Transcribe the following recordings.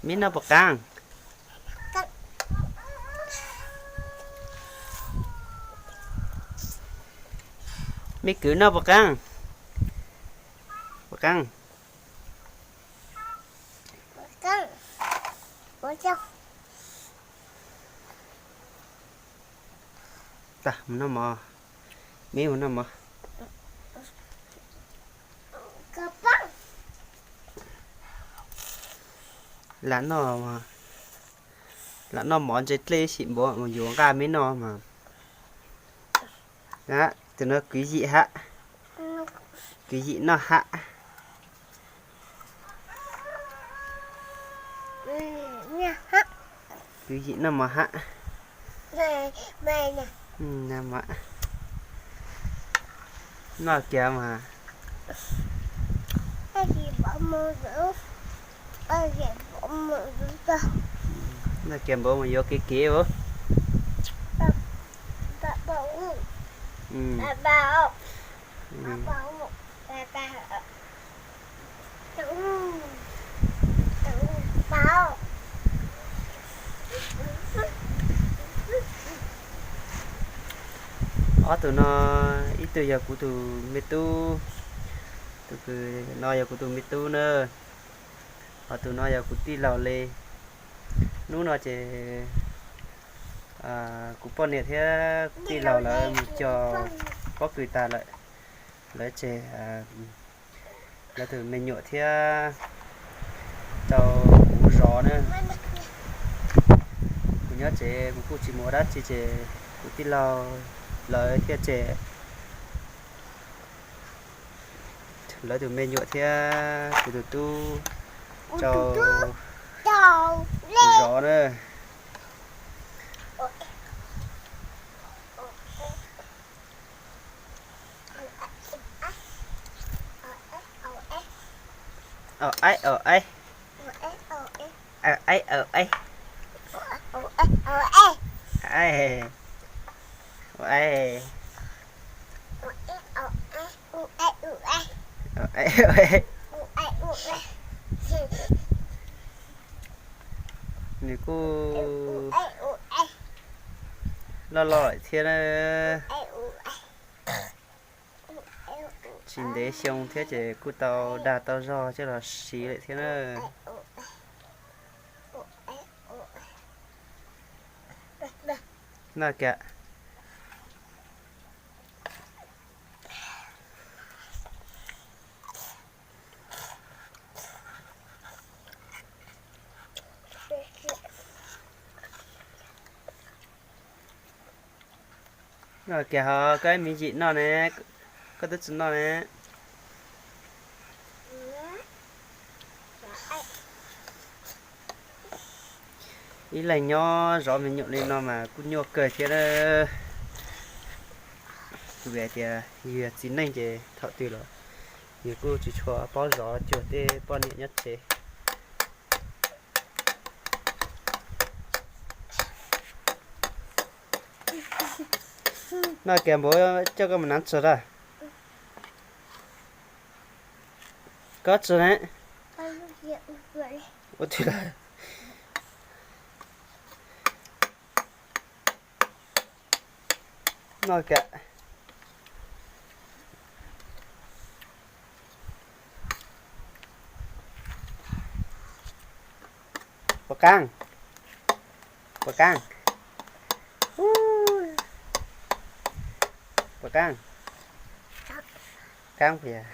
Meb noj puas qaab? Meb kwv noj puas qaab? Puas qaab? Tag, mus noj mov. Meb mus noj mov. Lam noj, lam noj mov ntse dlej ib sim npaum mus yuav nqaj meb noj mas. Tus no kwv yim hab. Kwv yim noj hab. Kwv yim noj mov hab. Noj kiag mas. Noj kiag npaum mus yuav kev kev os. Ob tug no, ib tug yog kuv tus me tub, tus kws no yog kuv tus me tub na, ho tus no yog kuv tij laug le. Hnub no ces kuv poj niam thiab kuv tij laug lawv mus cog pob kws tas lawm, lawv tseg lawv tus me nyuam thiab rau kuv zov na. Kuv nyob tsev kuv kuj tsis mus ua dab tsi ces kuv tij laug lawv thiaj tseg lawv tus me nyuam thiab kuv tus tub rau kuv zov na. Aib, aib, aib, aib, aib, aib. Nws kuj loj loj lawm thiab na. Tsis ntev xyoo thiab ces kuj tau dag tau zog coj los siv lawm thiab na. Noj kiag. Noj kiag ho koj ib me yim noj ne, koj twb tsis noj ne. Ib leeg nyob zov me nyuam li no mas kuj nyuaj kawg thiab na. Vim hais tias yus yog txiv neej ces thaum twg los yus kuj tsis tshua paub zov cuag tej poj niam nyob tsev. Noj kiag npaum coj koj mus nav tsawg lawm. Koj tsawg ne? Ua twg lawm? Noj kiag. Puas qaab? Puas qaab? Puas qaab? Qaab puas yog?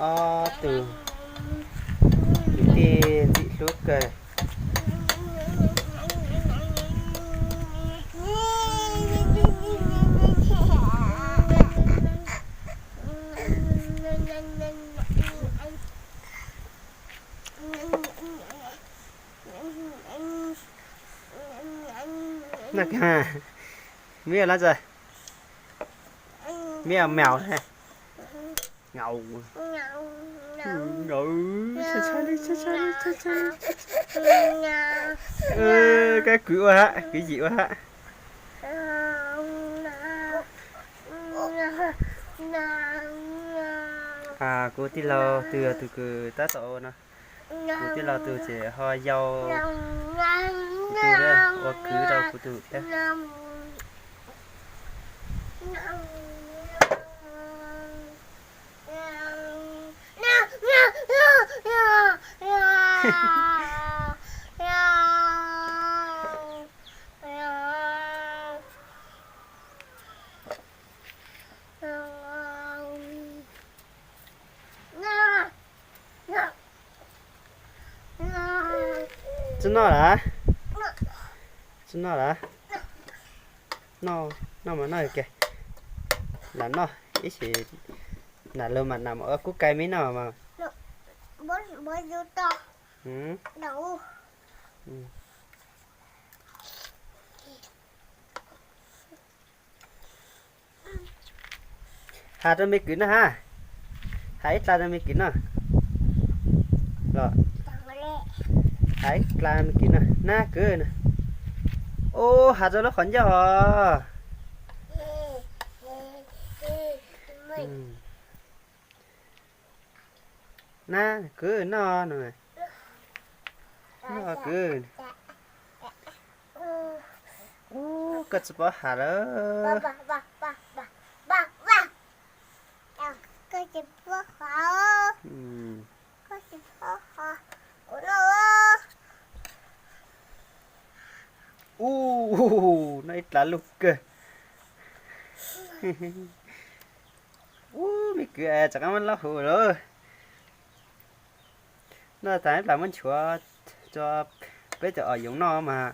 Ob tug kwv tij ntxim hlub kawg. Noj kiag, meb ua dab tsi? Meb ua mèo ne. Nau, nau, tshaj tshaj li, tshaj tshaj li, tshaj tshaj li. Koj kwv ua hab, kwv yim ua hab. Kuv tij laug tug yog tug kws tab tom ua no. Kuv tij laug tug ces ho yau kuv tug, ua kwv rau kuv tug thiab. Tsi noj lawm? Tsi noj lawm? Noj, noj mas noj ke. Lam noj ib sim, nam lug mas nam ua kub kais mib noj mas. Has rau me kwv noj hab. Has ib dlaa rau me kwv noj. Los, has ib dlaa me kwv noj na kwv. Ub, has rau lub qhov ncauj os. Na kwv noj no. Noj kwv. Ub, koj tsi paub has lawm. Ub, noj ib dlaa lug kawg. Ub, me kwv es rov qab muab laub huv lawm. Noj tas ib plas muab nchuav rau peb cov os yoov noj mas.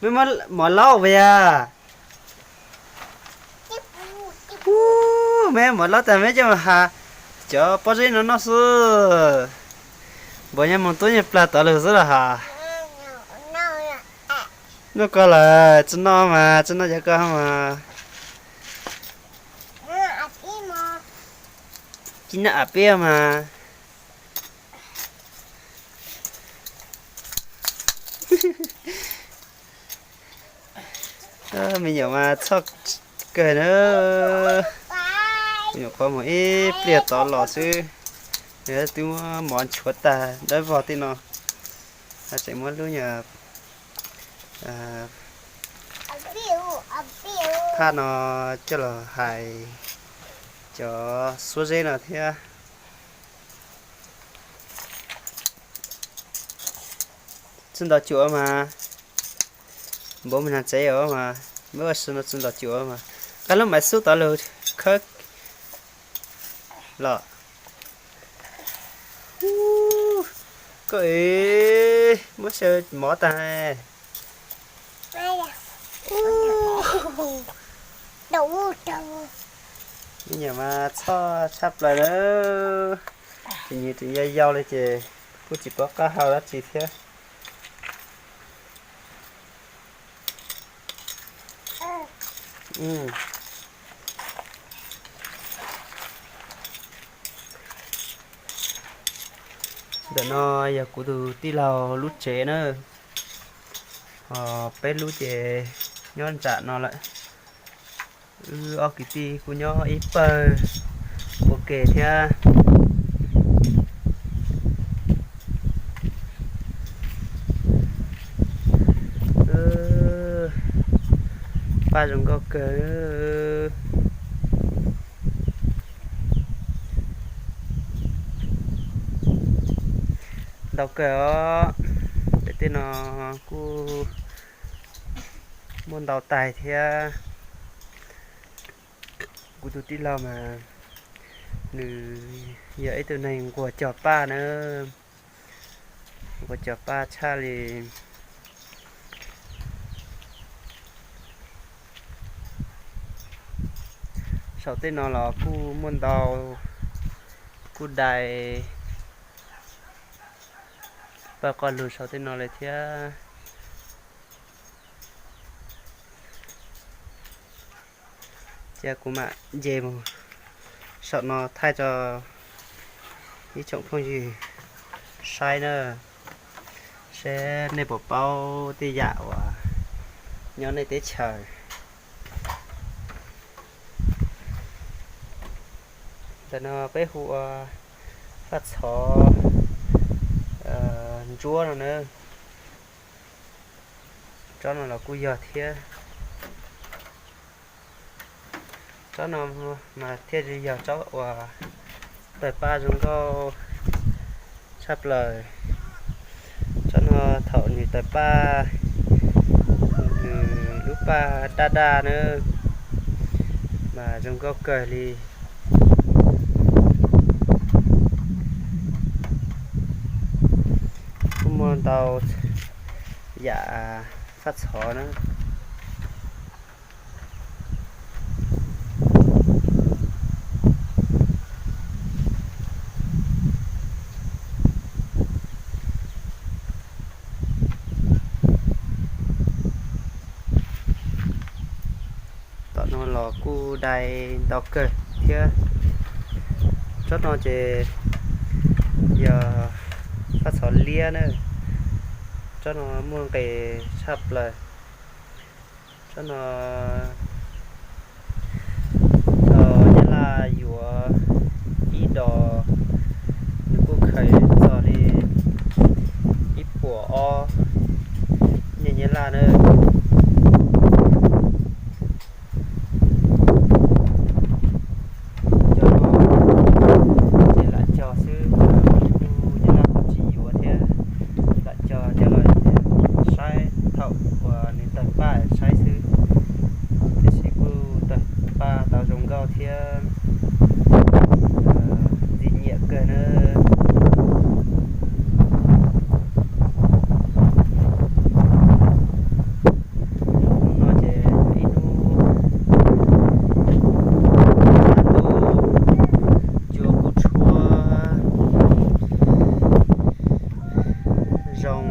Meb muab mov laub puas yog? Ub, meb muab mov laub tas meb coj mus has cov pob zeb no noj xwb. Npaum nyuag moog tuab nyuag plag tod lug xwb los has. Noj koj lawm, tsi noj mas, tsi noj cov koj mas. Tsi noj am peb mas. Me nyuam mas txhoj kawg na. Me nyuam qhuav mus ib pliag tod los xwb, nws twb muab mov nchuav tag dawb vog tej no. Tseem muab lub nyuag phaj no coj los hais cov xuab zeb no thiab. Tsi ntaus cuam mas, npaum me nas tsev os mas, muab ua si no tsi ntaus cuam mas. Qab lub maiv xub tod lug khawb los. Koj es muab xyaw mov tag. Me nyuam mas txhoj tshaj plaws na. Tseem nyuam tseem yau yau li ces kuj tsis paub qab hau dab tsi thiab. Ntawm no yog kuv tus tij laug lub tsev na. Ho peb lub ces nyob nram no lawm. Wb ob kwv tij kuj nyob ib pawg ua ke thiab. Paj zoo nkauj kawg. Ntau kawg os. Pem tej no kuj muaj ntau tais thiab. Kuv tus tij laug mas nws yog ib tug neeg nquag cog paj na, nquag cog paj tshaj li. Saum tej no los kuj muaj ntau, kuj dai paj qoj lug saum tej no li thiab. Ces kuv mam nce mus saum no thaij rau ib tsoom phooj ywg saib na, seb nej puas paub tej yam uas nyob nej teb chaws. Ntawm no peb hu ua faj txhov ntsuab no na. Tsob no los kuj yog thiab. Tsob no mas thiaj li yog tsob uas tawg paj zoo nkauj tshaj plaws. Tsob no thaum nws tawg paj, nws lub paj daj daj na, mas zoo nkauj kawg li. Kuj muaj ntau yam faj txhov na. Tom no los kuj dai ntau kawg thiab. Tsob no ces yog faj txhov liab na. Tsob no muaj nqis tshaj plaws. Tsob no txog Nyab Laj yuav ib dos, nws kuj khaws txog li ib puas ob nyiaj Nyab Laj na. Cov no ces lam cog xwb, kuj Nyab Laj kuj tsis yuav thiab, lam cog coj los saib thaum uas nws tawg paj saib xwb. Tiam sis kuj tawg paj tau zoo nkauj thiab ntxim nyiam kawg na. Hnub no ces ib hnub tshav ntuj, cua kuj tshuab zoo.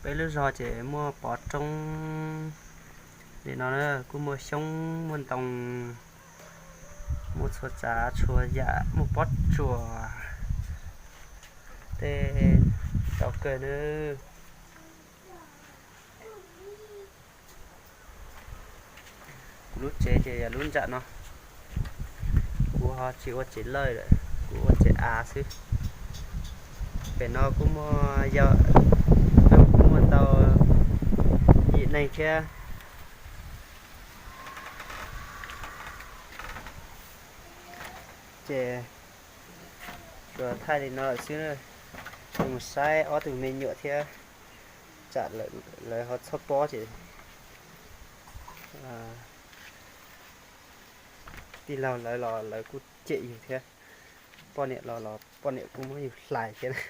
Peb lub zog ces muaj pov roob li no na, kuj muaj xyoob muaj ntoo, muaj txhua tsav txhua yam, muaj pob tsuas, tej ntau kawg na. Kuv lub tsev ces yog lub ntsam no. Kuv ho tsis ua tsev lawj lawm, kuv ua tsev av xwb. Pem no kuj muaj, yog kuj muaj ntau yim neeg thiab. Ces tsuas thaij li no lawm xwb, mus saib ob tug me nyuam thiab, tsam lawv ho txhob pob ces tij laug lawv los lawv kuj cem yus thiab, poj niam los los poj niam kuj muab yus hlais thiab na.